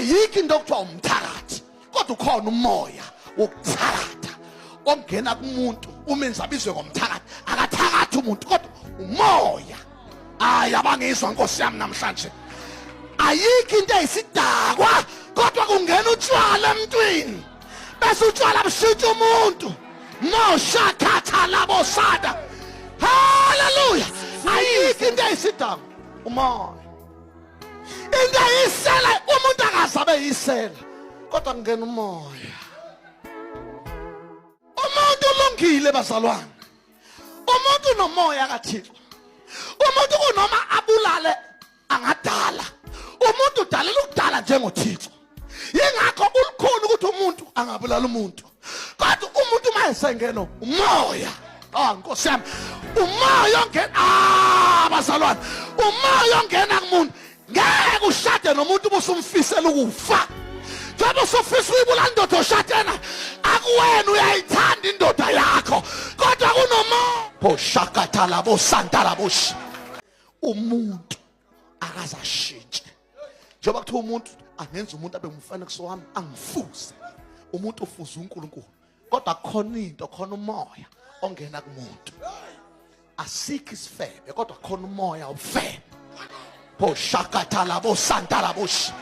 Ayikho into okuthiwa umthakathi, kodwa ukhona umoya wokuthakatha ongena kumuntu umenza abizwe ngomthakathi. Akathakathi umuntu, kodwa umoya. Hayi, abangizwa nkosi yami namhlanje. Ayikho into eyisidakwa, kodwa kungena utshwala emntwini, bese utshwala bushintsha umuntu. Moshakhatha labo sada. Haleluya! Ayikho into eyisidakwa, umoya. Into eyisela, umuntu akazabe yisela, kodwa kungena umoya. Umuntu ulungile bazalwane, umuntu unomoya kaThixo. Umuntu kunoma abulale angadala, umuntu udalela ukudala njengoThixo. Yingakho kulukhuni ukuthi umuntu angabulala umuntu, kodwa umuntu uma esengeno umoya, ah nkosi yami, umoya ongena, ah bazalwane, umoya ongena kumuntu, ngeke ushade nomuntu ubusumfisela ukufa. Njengoba usufisa uyibulala indoda oshadena, akuwena uyayithanda indoda yakho, kodwa kunomoya boshakatha labo santa laboshi. Umuntu akazashintshe, njengoba kuthiwa umuntu angenza umuntu abe ngumfanekiso wami, angifuze. Umuntu ufuza uNkulunkulu, kodwa khona into, khona umoya ongena kumuntu. Asikho isifebe, kodwa khona umoya ubufebe. Boshakatha labo santa laboshi.